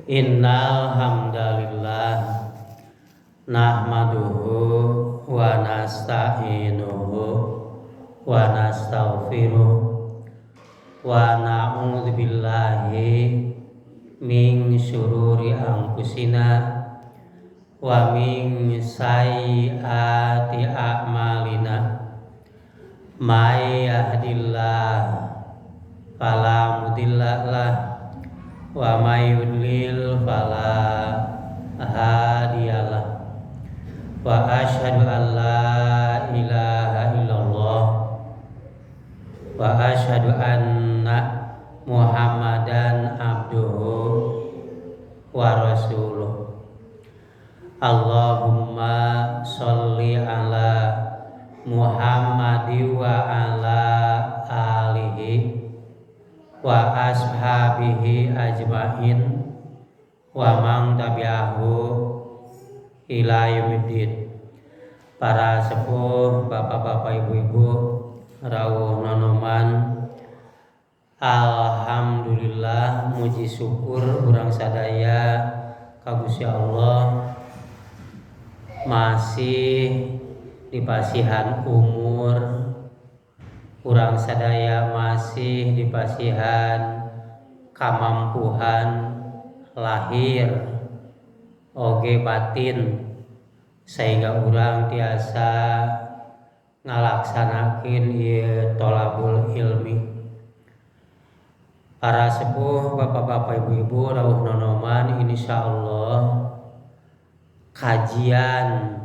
Innal hamdalillah nahmaduhu wa nasta'inuhu wa nastaghfiruh wa na'udzu billahi min syururi anfusina wa min sayyiati a'malina. May yahdihillahu fala mudhillalah wa may yudlil fala hadiyalah. Wa asyhadu an la ilaha illallah wa asyhadu anna Muhammadan abduhu wa rasuluh. Allahumma sholli ala Muhammadi wa ala alihi wa ashabihi ajmain wa man tabi'ahu ila yaumiddin. Para sepuh, bapak-bapak, ibu-ibu, rawuh nonoman, alhamdulillah, muji syukur urang sadaya ka Gusti Allah masih dipasihan umur, urang sadaya masih dipasihan kamampuhan lahir oge batin sehingga urang tiasa ngalaksanakeun ieu tolabul ilmi. Para sepuh, bapak-bapak, ibu-ibu, rawuh nonoman, insyaallah kajian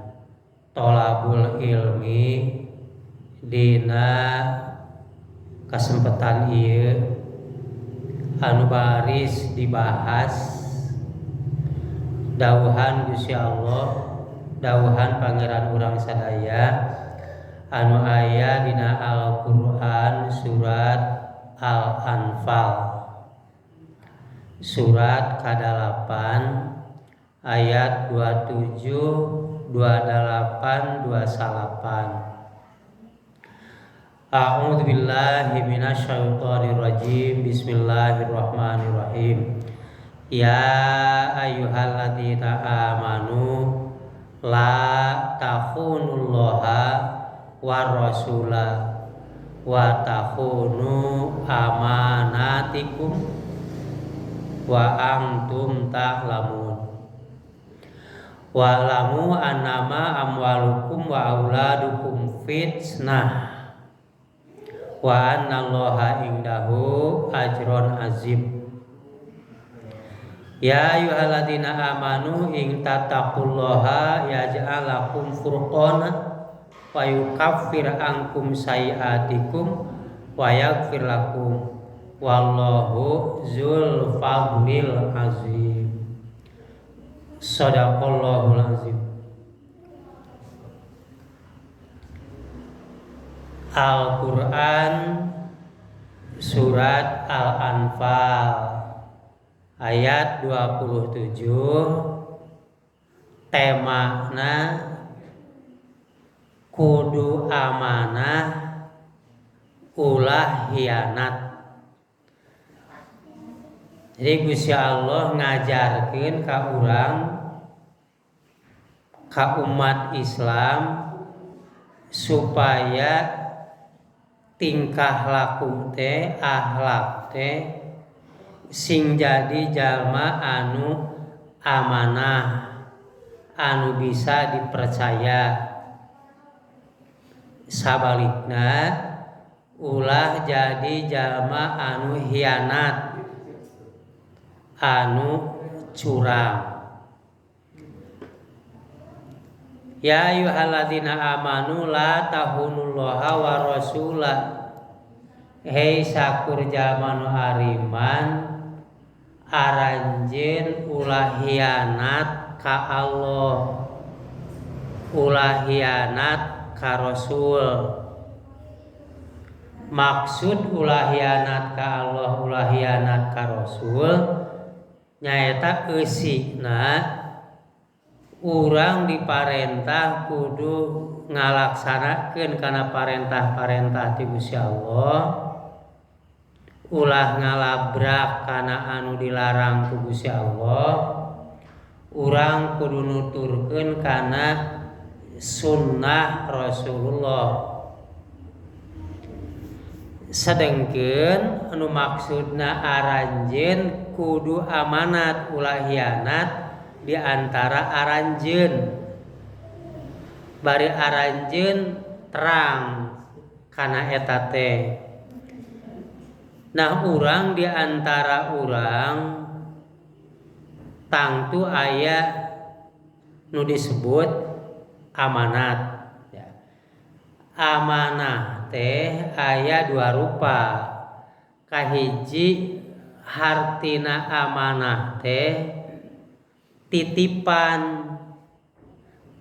tolabul ilmi dina kesempatan ieu anu baris dibahas dawuhan Gusti Allah, dawuhan Pangeran urang sadaya anu aya dina Al-Qur'an surat Al-Anfal surat ka-8 ayat 27, 28, 29. A'udzu billahi minasyaitonir rajim. Bismillahirrahmanirrahim. Ya ayyuhalladzina amanu la takhunullaha war rasula wa takhunu amanatikum wa antum ta'lamun. Wa'lamu annama amwalukum wa auladukum fitnah wa annallaha indahu ajron azim. Ya ayyuhalladzina amanu in tattaqullaha yaj'al lakum furqana wa yukaffir ankum sayiatikum wa yaghfir lakum wallahu dzul fadlil azim. Shadaqallahul azim. Al-Quran surat Al-Anfal ayat 27, temana kudu amanah ulah hianat. Jadi Gusti Allah ngajarkeun ka urang, ka umat Islam supaya tingkah laku teh, akhlak teh sing jadi jalma anu amanah, anu bisa dipercaya. Sabalikna ulah jadi jalma anu hianat, anu curang. Ya ayyuhalladzina amanu la tahunullaha wa rasulah. Hei sakur jalma nu ariman, aranjeun ulah hianat ka Allah, ulah hianat ka Rasul. Maksud ulah hianat ka Allah, ulah hianat ka Rasul nyaeta eusina urang diparentah kudu ngalaksanakeun kana parentah-parentah ti Gusti Allah. Ulah ngalabrak kana anu dilarang ku Gusti Allah, urang kudu nuturkeun kana sunnah Rasulullah. Sedengkeun anu maksudna aranjeun kudu amanat ulah hianat di antara aranjeun. Bari aranjeun terang kana eta teh. Nah, urang di antara urang tangtu aya nu disebut amanat ya. Amanah teh aya dua rupa. Kahiji hartina amanah teh titipan,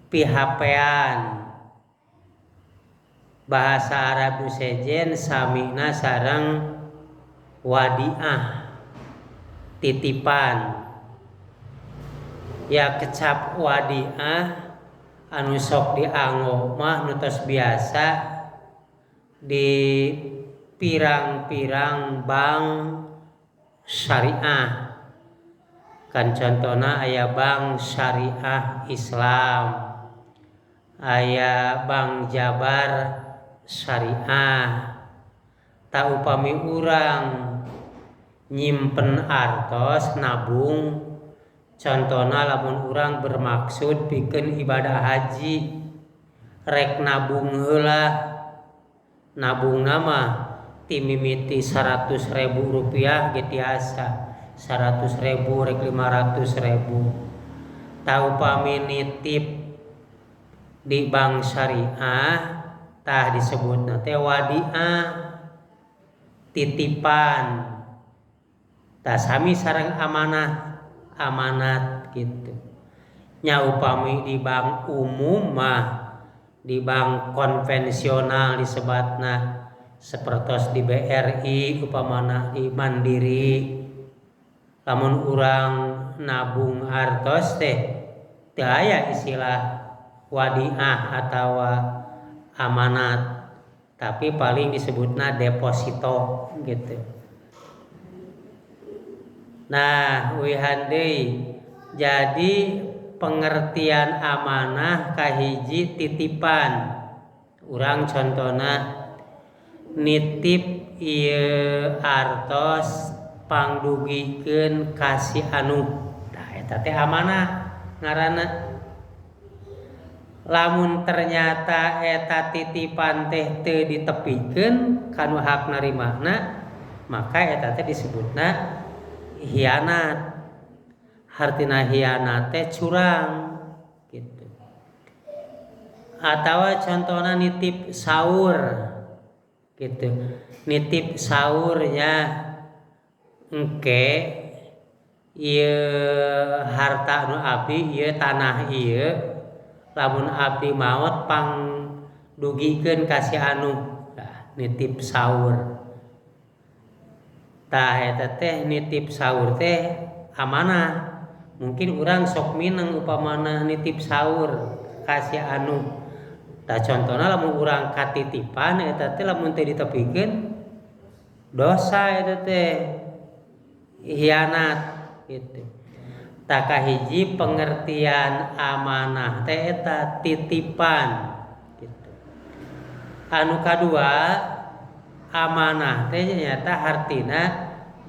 pihapean. Bahasa Arab sejen samina sareng wadiah, titipan. Ya kecap wadiah anu sok dianggo mah nu tos biasa di pirang-pirang bank syariah. Kan contohna aya bank syariah Islam, aya bank Jabar syariah. Tak upami urang nyimpen artos nabung, contohna lamun urang bermaksud pikeun ibadah haji, rek nabung heula. Nabungna mah ti mimiti 100.000 rupiah ge tiasa, 100.000 rek 500.000. Tah upami nitip di bank syariah tah disebutna teh wadiah, titipan. Tah sami sareng amanah, amanat gitu. Nya upami di bank umum mah, di bank konvensional disebatna sapertos di BRI upamana di Mandiri, lamun urang nabung artos teh teu aya istilah wadiah atawa amanat, tapi paling disebutna deposito gitu. Nah, uihan deui. Jadi pengertian amanah kahiji titipan. Urang contona nitip ieu artos pangdugikeun ka si anu. Tah eta teh amanah ngaranna. Lamun ternyata eta titipan teh teu ditepikeun kanu hak narimana, maka eta teh disebutna hianat. Hartina hianat teh curang gitu. Atawa contohna nitip saur gitu. Nitip saurnya engke ieu harta nu abdi, ieu tanah ieu, lamun abdi maot pangdugikeun ka si anu. Tah nitip saur. Tah eta teh nitip saur teh amanah. Mungkin urang sok mineng upamana nitip saur ka si anu. Tah contona lamun urang katitipan eta teh lamun teu ditepikeun dosa eta teh, hianat gitu. Tah kahiji pengertian amanah teh eta titipan gitu. Anu kadua amanah teh nyata hartina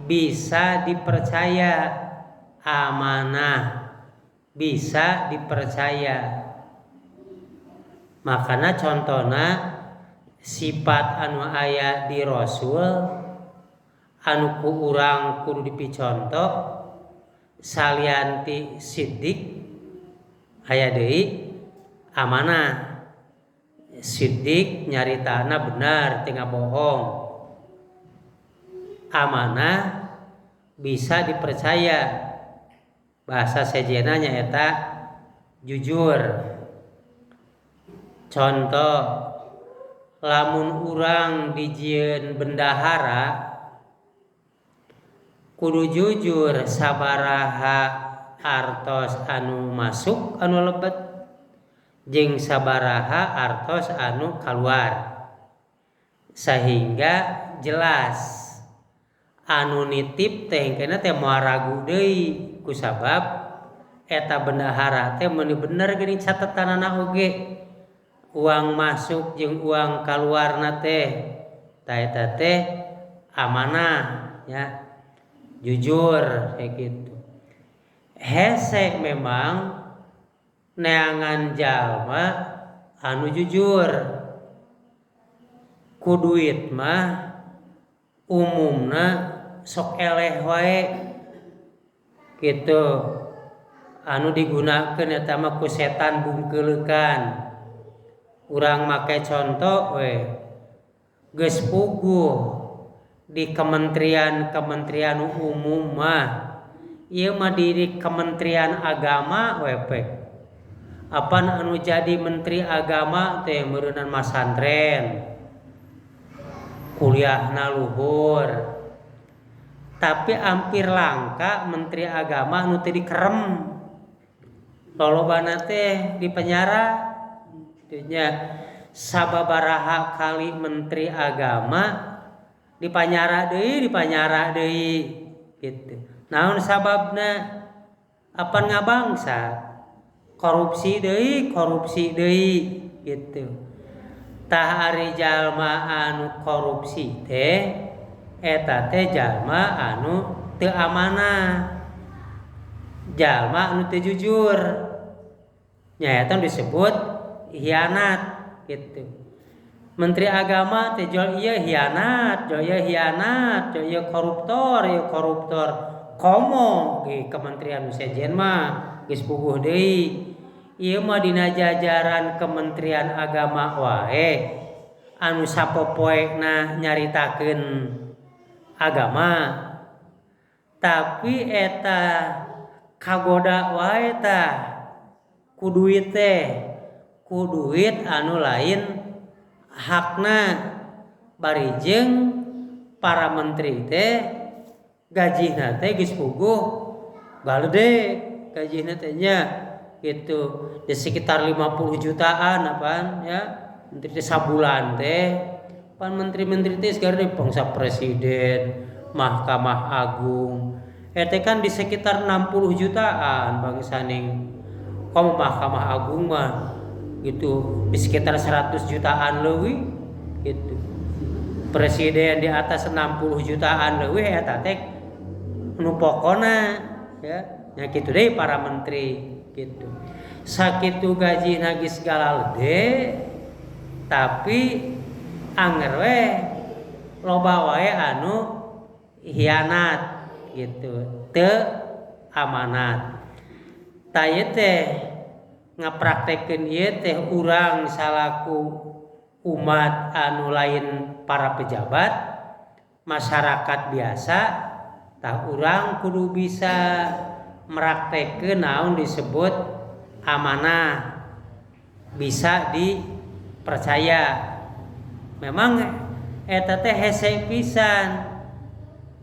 bisa dipercaya. Amanah bisa dipercaya. Makana contona sifat anu aya di Rasul anu ku urang kudu dipiconto salianti siddiq aya deui amanah. Siddiq nyaritana benar teu ngabohong. Amanah bisa dipercaya. Bahasa sejena nyaeta jujur. Contoh lamun urang dijieun bendahara kudu jujur sabaraha artos anu masuk anu lebet jeung sabaraha artos anu kaluar, sehingga jelas Anu nitip teh engkena teh moal ragu deui kusabab eta bendahara teh meuni bener geuning catetanana oge. Uang masuk jeung uang kaluarna teh tah eta teh amanah ya, jujur kayak gitu. Hese memang neangan jalma anu jujur ku duit mah umumna sok eleh wae gitu. Anu digunakeun eta mah ku setan bungkeuleukan. Urang make contoh we geus puguh di kementerian-kementerian umum mah ieu mah di Kementerian Agama we pek. Apan anu jadi menteri agama teh meureunan masantren kuliahna luhur, tapi hampir langka menteri agama anu teu dikerem, lolobana teh di penjara. Nya sababaraha kali menteri agama dipanyara deui gitu. Naon sababna? Apan ngabangsa korupsi deui gitu. Tah ari jalma anu korupsi teh eta teh jalma anu teu amanah, jalma anu teu jujur, nya eta disebut hianat gitu. Menteri agama teh jual ieu hianat, jual ieu hianat, jual ieu koruptor, ieu koruptor. Komo ge kementerian nu sejen mah geus puguh deui. Ieu mah dina jajaran Kementerian Agama wae anu sapopoena nyaritakeun agama, tapi eta kagoda wae tah ku duit teh, ku duit anu lain hakna. Bari jeung para menteri teh gajihna teh geus puguh galede gajihna teh nya gitu, di sekitar 50 jutaan apaan ya menteri teh sabulan teh. Pan menteri-menteri teh sekarang di bangsa presiden, Mahkamah Agung eta kan di sekitar 60 jutaan bangsa ning. Komo Mahkamah Agung mah gitu di sekitar 100 jutaan leuwih gitu. Presiden di atas 60 jutaan leuwih eta teh nu pokona ya. Nya kitu deui para menteri gitu. Sakitu gajina geus galalede tapi anger we loba wae anu hianat gitu, teu amanat. Tah ieu teh ngapraktekeun ieu teh urang salaku umat anu lain para pejabat, masyarakat biasa, tah urang kudu bisa meraktekeun naon disebut amanah, bisa dipercaya. Memang eta teh hese pisan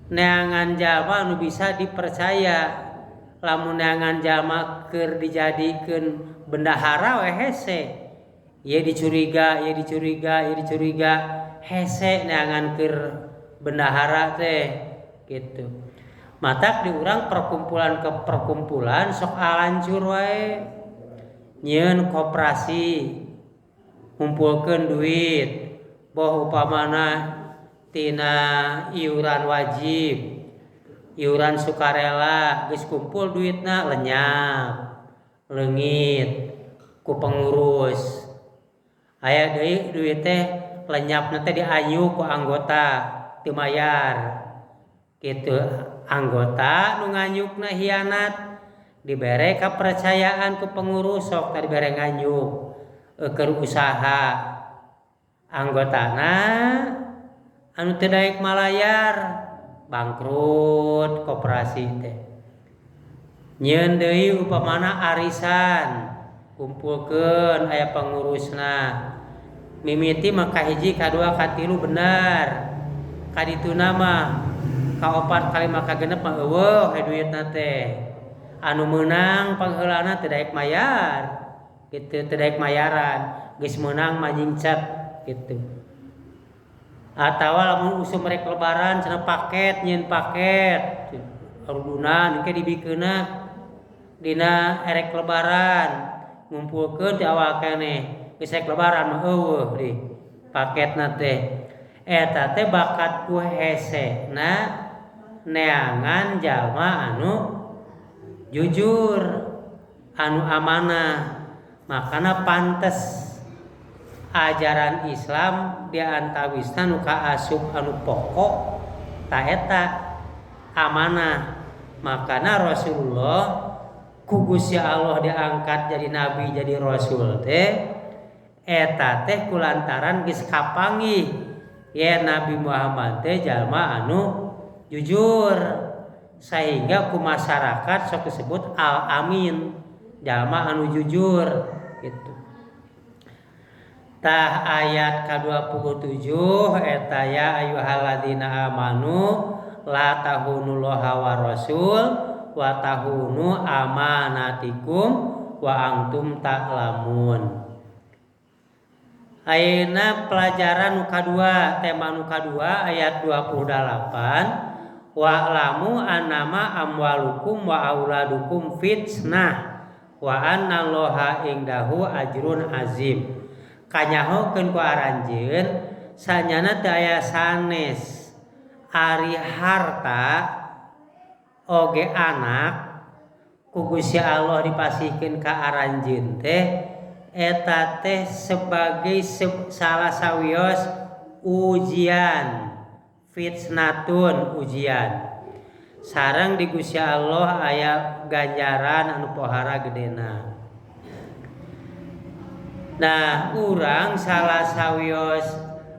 neangan jalma anu bisa dipercaya. Lamun neangan jalma keur dijadikeun bendahara we hese, ieu dicuriga, ieu dicuriga, ieu dicuriga, hese neangan keur bendahara teh gitu. Matak di urang perkumpulan ke perkumpulan sok alancur wae, nyieun koperasi, ngumpulkeun duit, boh upamana tina iuran wajib, iuran sukarela, geus kumpul duitna lenyap, leungit ku pengurus. Aya deui duit teh lenyapna teh dianyu ku anggota teu mayar. Kitu anggota nu nganyukna hianat dibere kapercayaan ku pengurus sok tadi bere nganyuk keur usaha. Anggotana anu teu daek malayar bangkrut koperasi teh. Nyieun deui upamana arisan, kumpulkeun aya pengurusna. Mimiti mah kahiji, kadua, katilu bener. Kadituna mah kaopat, kalima, kagenep mah eueuh we duitna teh. Anu meunang pangheulana teu daek mayar. Kitu teu daek mayaran, geus meunang mah nyingcet gitu. Atawa lamun usum rek lebaran cenah paket nyieun paket arudunan engke dibikeunna dina erek lebaran ngumpulkeun ti awal keneh geus rek lebaran mah eueuh di paketna teh eta teh bakat ku hesena neangan jalma anu jujur anu amanah makana pantes ajaran Islam di antawisna nu kaasup anu pokok ta eta amanah. Makana Rasulullah ku Gusti Allah diangkat jadi nabi jadi rasul teh eta teh kulantaran geus kapanggih yen Nabi Muhammad teh jalma anu jujur sehingga ku masyarakat sok disebut al-amin, jalma anu jujur gitu. Tah ayat ka-27 eta ya ayyuhalladzina amanu la tahunullaha wa rasul wa tahunu amanatikum wa antum ta'lamun. Ayeuna pelajaran nu kadua, tema nu kadua ayat 28 wa'lamu annama amwalukum wa auladukum fitnah wa annallaha indahu ajrun azim. Kanyahokeun ku aranjeun sanyana teu aya sanes ari harta oge anak ku Gusti Allah dipasihkeun ka aranjeun teh eta teh sebagai salah sawios ujian, fitnatun ujian. Sareng di Gusti Allah aya ganjaran anu pohara gedena. Nah, urang salah sawios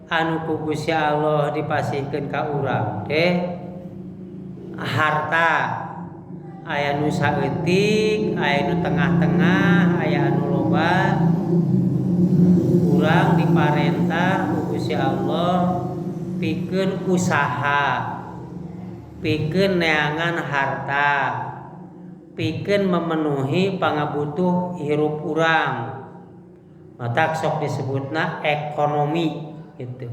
anu ku Gusti Allah dipasihkeun ka urang teh harta aya nu saeutik, aya nu tengah-tengah, aya anu loba. Urang diparentah ku Gusti Allah pikeun usaha, pikeun neangan harta, pikeun memenuhi pangabutuh hirup urang. Matak sok disebutna ekonomi gitu.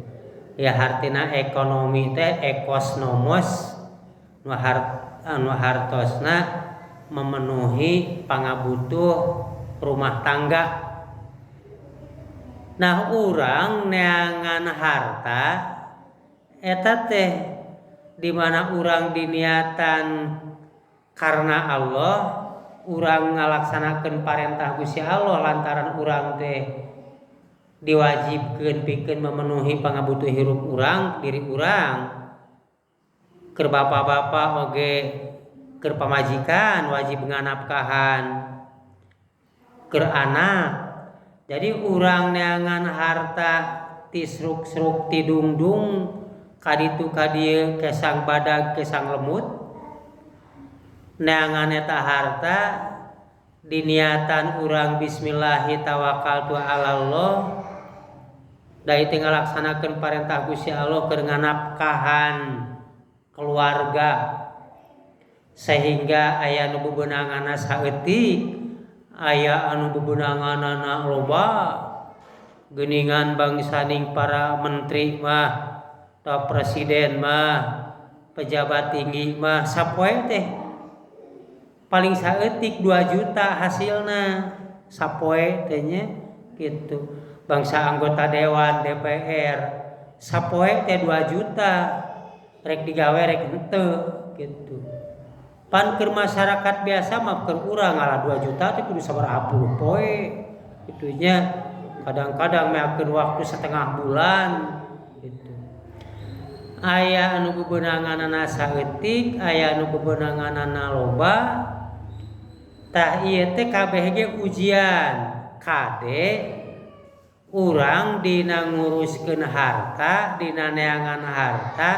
Ya hartina ekonomi teh ekosnomos nu hartosna memenuhi pangabutuh rumah tangga. Nah urang neangan harta eta teh di mana urang diniatan karena Allah, urang ngalaksanakeun parentah Gusti Allah lantaran urang teh diwajibkeun pikeun memenuhi pangabutuh hirup urang, diri urang. Keur bapak-bapak oge keur pamajikan wajib nganapkahan keur anak. Jadi urang neangan harta ti sruk-sruk ti dungdung kaditu kadieu kesang badag kesang lemut. Neangan eta harta diniatan urang bismillahi tawakkaltu ala Allah da teu ngalaksanakeun parentah Gusti Allah keur nganapkahan keluarga sehingga aya nu bebenanganna saeutik, aya anu bebenanganna loba. Geuningan bangsaning para menteri mah atau presiden mah, pejabat tinggi mah sapoe teh paling saeutik 2 juta hasilna sapoe teh nya gitu. Bangsa anggota dewan DPR sapoe teh 2 juta rek digawe rek henteu gitu. Pan keur masyarakat biasa mah keur urang ngalah 2 juta teh kudu sabaraha puluh poe kitu nya. Kadang-kadang meakeun waktu setengah bulan gitu. Aya anu bebenanganana saeutik, aya anu bebenanganana loba. Tah ieu teh kabeh ge ujian. Kade urang dina nguruskeun harta, dina neangan harta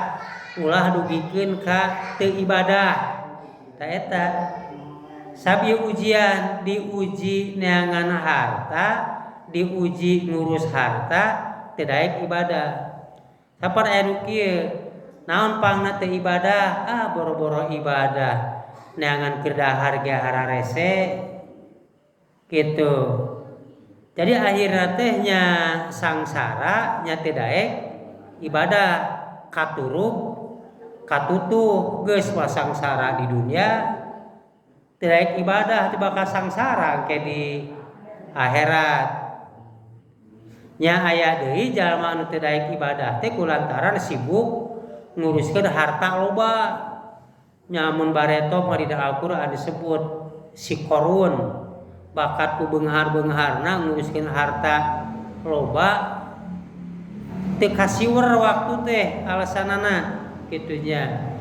ulah dugikeun ka teu ibadah. Tah eta sabi ujian, diuji neangan harta, diuji ngurus harta, teu daek ibadah. Sapan aya nu kieu, naon pangna teu ibadah? Ah boro-boro ibadah. Neangan keur dahar ge hararese gitu. Jadi akhirna teh nya sangsara nya teu daek ibadah katuruk katutuh geus mah sangsara di dunia teu daek ibadah teu bakal sangsara engke di akhirat. Nya aya deui jalma anu teu daek ibadah teh kulantaran sibuk nguruskeun harta loba. Nya mun bareto mah dina Al-Qur'an disebut si Qarun bakat ku beunghar-beungharna nguruskeun harta loba teu kasiwer waktu teh alasanana kitu nya.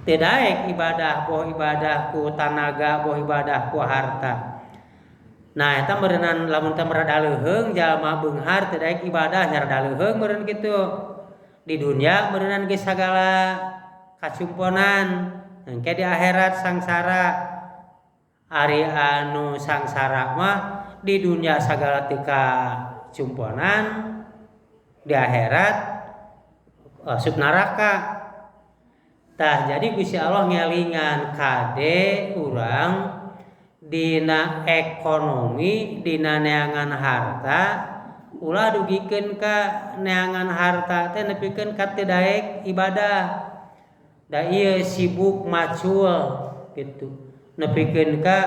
Teu daek ibadah boh ibadah ku tanaga boh ibadah ku harta. Nah eta meureunnan lamun teh rada leuheung jalma beunghar teu daek ibadah nya rada leuheung meureun kitu. Di dunia meureunnan geus sagala kacumponan engke di akhirat sangsara. Ari anu sangsara mah di dunia sagala teu kacumponan di akhirat asup neraka. Tah jadi Gusti Allah ngelingan kade urang dina ekonomi dina neangan harta ulah dugikeun ka neangan harta teh nepikeun ka teu daek ibadah. Da ieu sibuk macul gitu nepikeun ka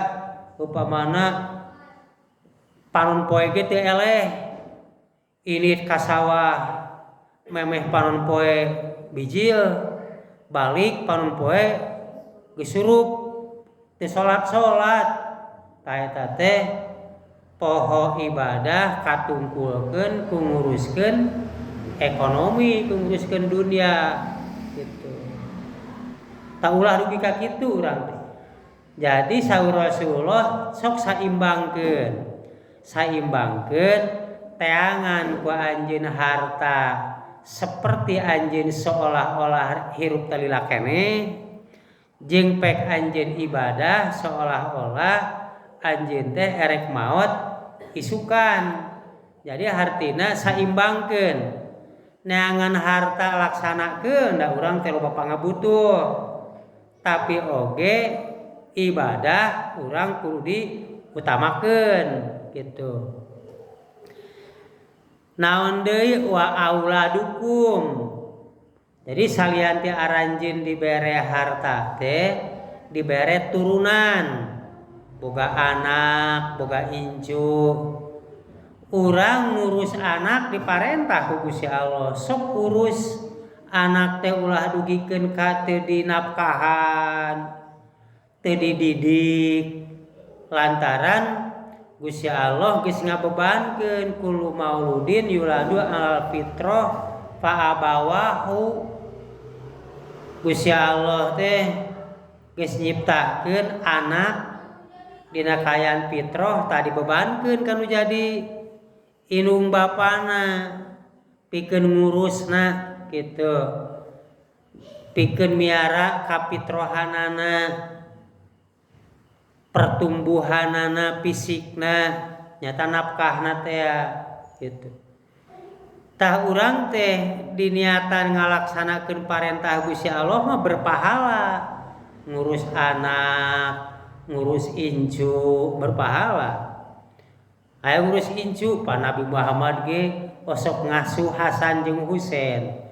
upamana panon poe ge teu eleh init ka sawah memeh panon poe bijil balik panon poe geus surup teu salat-salat. Tah eta teh poho ibadah katungkulkeun ku nguruskeun ekonomi ku nguruskeun dunia gitu. Tah ulah dugi ka kitu urang teh. Jadi saur Rasulullah sok saimbangkeun. Saimbangkeun teangan ku anjeun harta seperti anjeun seolah-olah hirup talila keneh jeung pek anjeun ibadah seolah-olah anjeun teh erek maot isukan. Jadi hartina saimbangkeun. Neangan harta laksanakeun da urang teh loba pangabutuh. Tapi oge ibadah urang kudu diutamakeun gitu. Naon deui wa auladukum. Jadi salian ti aranjeun dibere harta teh dibere turunan. Boga anak, boga incu. Urang ngurus anak diparentah ku Gusti Allah. Sok urus anak teh ulah dugikeun ka teu dinafkahan, teu dididik. Lantaran Gusti Allah geus ngabebankeun kullu mauludin yuladu alal fitrah fa abawahu. Gusti Allah teh geus nyiptakeun anak dina kaayaan fitrah tadi bebankeun kanu jadi indung bapana pikeun ngurusna gitu, pikeun miara kafitrohanana, pertumbuhanana fisikna, nyata nafkahna teh gitu. Tah urang teh diniatan ngalaksanakeun parentah Gusti Allah mah berpahala, ngurus anak, ngurus incu berpahala. Aya ngurus incu Pak Nabi Muhammad ge osok ngasuh Hasan jeung Husain.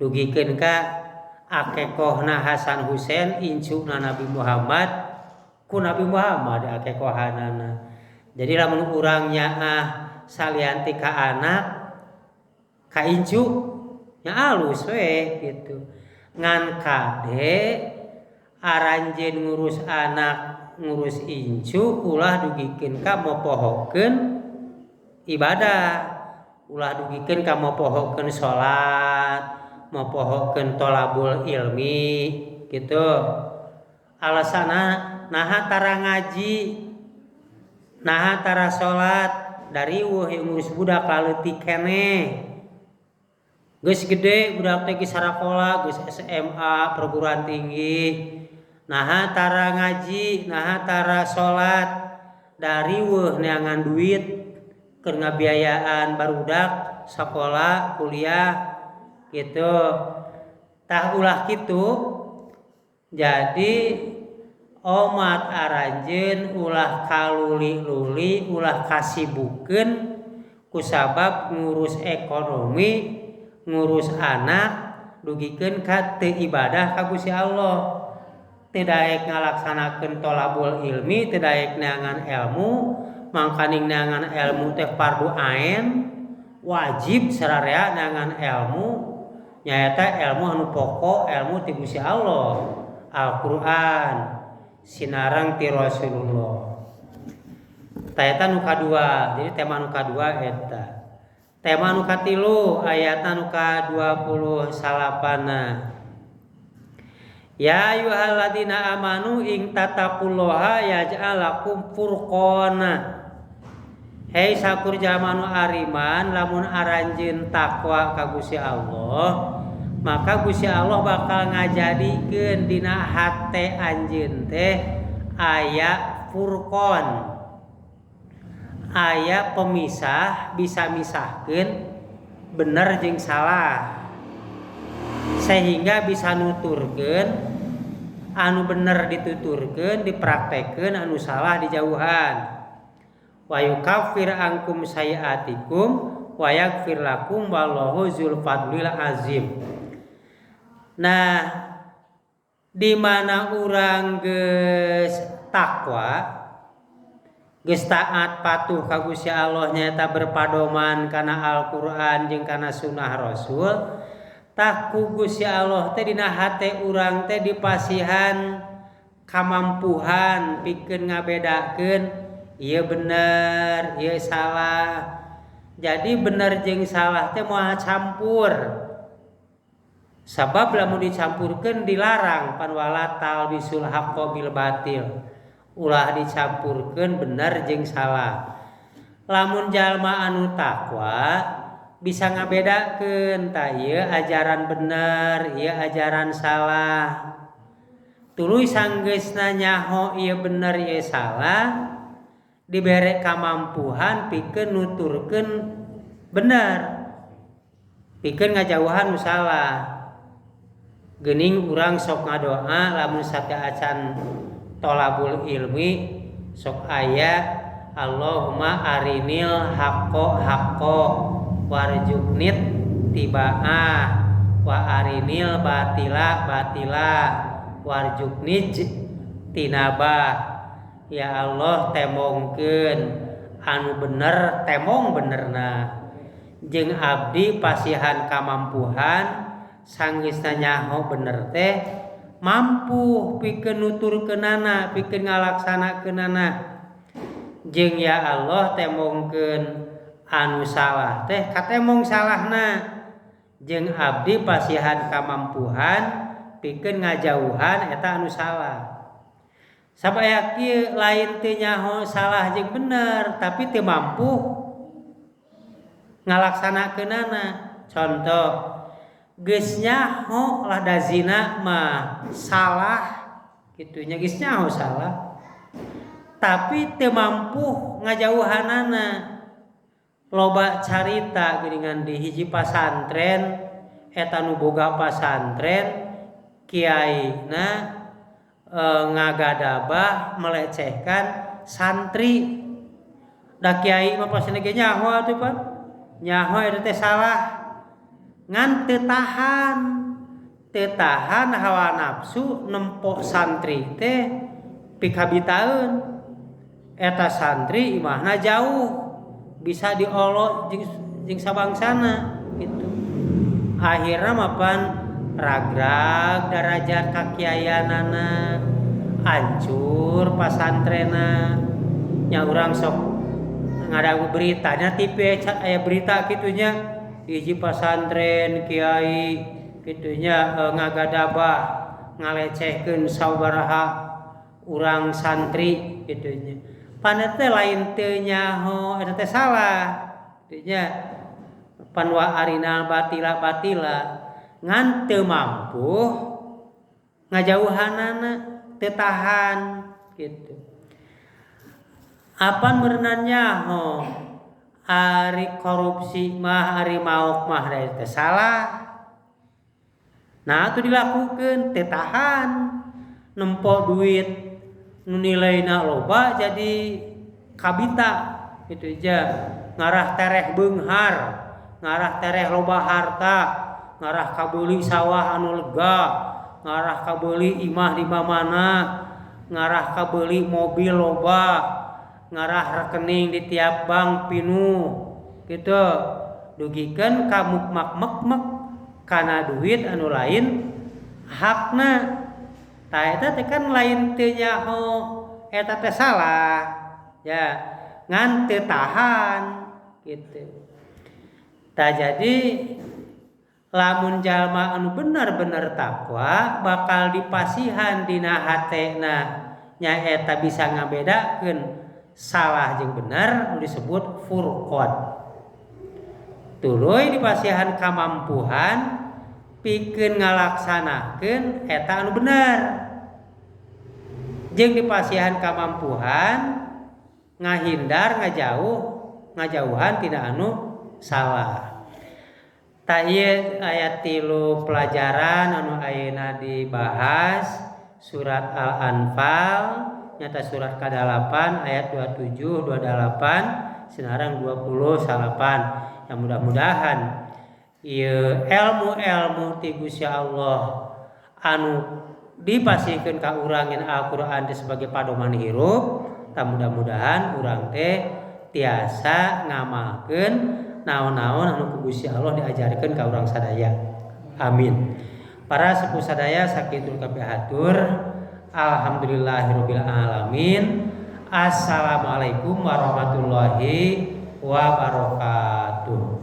Dugikeun ka akekohna Hasan Husain incuna Nabi Muhammad ku Nabi Muhammad akekohanana. Jadi lamun urang nyaah salian ti ka anak ka incu nya alus we gitu. Ngan kade aranjeun ngurus anak ngurus incu ulah dugikeun ka mopohokeun ibadah, ulah dugikeun ka mopohokeun salat, mopohokeun tolabul ilmi gitu. Alasana naha tara ngaji, naha tara salat, dari weuh ngurus budak laleutik keneh. Geus gede budak teh geus sarakola, geus SMA, perguruan tinggi. Naha tara ngaji, naha tara salat, dari weuh neangan duit keur ngabiayaan barudak sakola, kuliah gitu. Tah ulah kitu. Jadi omat aranjeun ulah kaluli-luli, ulah kasibukeun kusabab ngurus ekonomi ngurus anak dugikeun ka teu ibadah ka Gusti Allah, teu daek ngalaksanakeun tolabul ilmi, teu daek neangan ilmu. Mangkaning neangan ilmu teh fardu ain, wajib sararea neangan ilmu, nyaeta ilmu anu pokok, ilmu ti Gusti Allah, Al-Qur'an sinareng ti Rasulullah. Tah eta nu kadua, jadi tema nu kadua eta. Tema nu katilu ayatna nu ka-29. Ya ayyuhalladzina amanu in tattaqullaha yaj'al lakum furqana. Hei sakur jalma nu ariman, lamun aranjeun takwa ka Gusti Allah, maka Gusti Allah bakal ngajadikeun dina hate anjeun teh aya furqon, aya pemisah, bisa misahkeun bener jeung salah, sehingga bisa nuturkeun anu bener dituturkeun, dipraktekeun, anu salah dijauhan. Wa yukaffir ankum sayiatikum wa yaghfir lakum wallahu dzul fadlil azim. Nah, di mana urang geus takwa, geus taat patuh ka Gusti Allah nyaeta berpadoman kana Al-Qur'an jeung kana sunnah Rasul, tah ku Gusti Allah teh dina hate urang teh dipasihan kamampuhan pikeun ngabedakeun ieu bener, ieu salah. Jadi bener jeung salah teh moal campur. Sabab lamun dicampurkeun dilarang, pan wala talbisul haqqo bil batil. Ulah dicampurkeun bener jeung salah. Lamun jalma anu takwa bisa ngabedakeun tah ieu ajaran bener, ieu ajaran salah. Tuluy sanggeusna nyaho ieu bener ieu salah, dibere kamampuhan pikeun nuturkeun bener, pikeun ngajauhan nu salah. Geuning urang sok ngadoa lamun sateuacan tolabul ilmi sok aya Allahumma arinil haqqo haqqo warzuqnit tiba'ah wa arinil batila batila warzuqnij tinabah. Ya Allah, temongkeun anu bener, temong benerna, jeung abdi pasihan kamampuhan sanggeusna nyaho bener teh mampu pikeun nuturkeunana, pikeun ngalaksanakeunana. Jeung ya Allah temongkeun anu salah teh katemong salahna, jeung abdi pasihan kamampuhan pikeun ngajauhan eta anu salah. Sabaya kieu lain teu nyaho salah jeung bener, tapi teu mampu ngalaksanakeunana. Contoh, geus nyaho lah da zina mah salah kitu nya, geus nyaho salah tapi teu mampu ngajauhanana. Loba carita geuningan di hiji pasantren, eta nu boga pasantren kiaina ngagadabah melecehkan santri. Da kiai mah pasti ge nyaho atuh pan, nyaho eta teh salah, ngan teu tahan, teu tahan hawa nafsu nempok santri teh pikabitaeun. Eta santri imahna jauh bisa diolok jeung sabangsana gitu. Akhirna mapan ragrag darajat kakiayanana, hancur pasantrena. Nya urang sok ngadagu beritanya TV aya berita kitunya hiji pasantren kiai kitunya ngagadabah ngalecehkeun sabaraha urang santri kitunya. Pan teh lain teu nyaho eta teh salah kitunya, pan wa arinal batila batila, ngan teu mampu ngajauhanana, teu tahan gitu. Apan meureunan nyaho ari korupsi mah ari maok mah da teh salah. Nah atuh dilakukeun teu tahan, nempo duit nu nilaina loba jadi kabita gitu aja, ngarah tereh beunghar Ngarah tereh loba harta, ngarah kabeuli sawah anu lega, ngarah kabeuli imah di mana, ngarah kabeuli mobil loba, ngarah rekening di tiap bank pinuh gitu. Dugikeun ka mukmak-mek-mek kana duit anu lain hakna. Tah eta teh kan lain teu nyaho eta teh salah ya, ngan teu tahan gitu. Tah jadi lamun jalma anu bener-bener takwa bakal dipasihan dina hatena nyaeta bisa ngabedakeun salah jeung bener disebut furqan. Tuluy dipasihan kamampuhan pikeun ngalaksanakeun eta anu bener. Jeung dipasihan kamampuhan ngahindar ngajauhan tina anu salah. Tah ieu aya 3 pelajaran anu ayeuna dibahas surat Al-Anfal nyata surat ka-8 ayat 27 28 sinareng 29. Yang mudah-mudahan ieu ilmu-ilmu ti Gusti Allah anu dipasihkeun ka urang yen Al-Qur'an teh sebagai padoman hirup, tah mudah-mudahan urang teh tiasa ngamalkeun naon-naon anu ku Gusti Allah diajarkeun ka urang sadaya. Amin. Para sepuh sadaya sakitu kapihatur. Alhamdulillahirabbil alamin. Assalamualaikum warahmatullahi wabarakatuh.